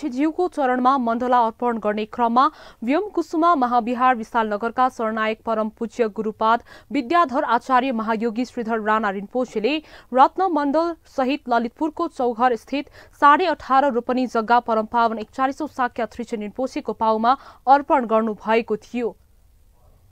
जीवको चरणमा मण्डला अर्पण गर्ने क्रममा व्योम कुसुमा महाविहार विशालनगरका शरणायक परम पूज्य गुरुपाद विद्याधर आचार्य महायोगी श्रीधर राणा रिम्पोछेले रत्न मण्डल सहित ललितपुरको चौघर स्थित 18.5 रोपनी जग्गा परम पावन 41औं साक्य त्रिचन रिम्पोछेको पाउमा अर्पण गर्नु भएको थियो।